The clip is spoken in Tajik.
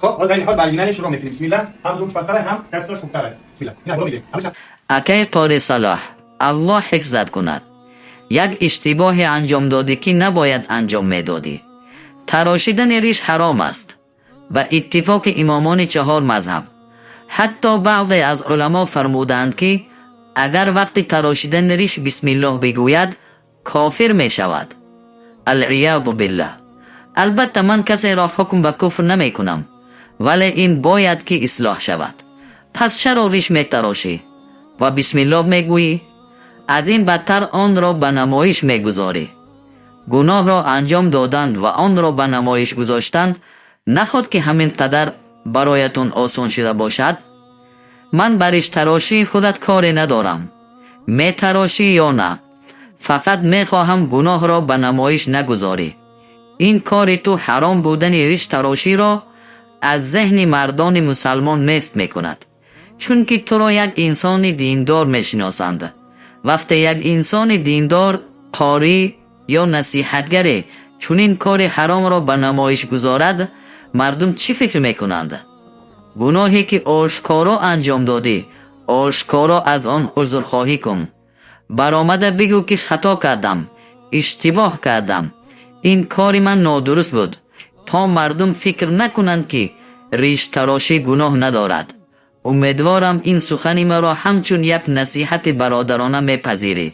خب، حالا این حال برگینن شروع میکنیم. بسم الله. هم زوج پسره، هم دستاش خوبتره. بسم الله. اینا میگیریم. Акаи Қори Салоҳ, Аллоҳ ҳифзат кунад. Як иштибоҳе анҷом додӣ, ки набояд анҷом медодӣ. Тарошидани риш ҳаром аст ба иттифоқи имомони чаҳор мазҳаб. Ҳатто баъзе аз уламо фармудаанд, ки агар вақти тарошидани риш бисмиллоҳ бигӯяд, кофир мешавад. Алъиёзу биллаҳ. Албатта, ман касеро ҳукм ба куфр намекунам, вале ин бояд ки ислоҳ шавад. Пас чаро риш метарошӣ ва бисмиллоҳ мегӯӣ? Аз ин бадтар, онро ба намоиш мегузорӣ. Гуноҳро анҷом додан ва онро ба намоиш гузоштан наход ки ҳамин қадар бароятон осон шуда бошад. Ман ба риштарошии худат коре надорам, метарошӣ ё на. Фақат мехоҳам гуноҳро ба намоиш нагузорӣ. Ин кори ту ҳаром будани риштароширо аз зеҳни мардони мусалмон нест мекунад, чунки туро як инсони диндор мешиносанд. Вақте як инсони диндор, қорӣ ё насиҳатгаре чунин кори ҳаромро ба намоиш гузорад, мардум чӣ фикр мекунанд? Гуноҳе ки ошкоро анҷом додӣ, ошкоро аз он узрхоҳӣ кун. Баромада бигӯ, ки хато кардам, иштибоҳ кардам, ин кори ман нодуруст буд, то мардум фикр накунанд, ки риштарошӣ гуноҳ надорад. Умедворам, ин сухани маро ҳамчун як насиҳати бародарона мепазирӣ.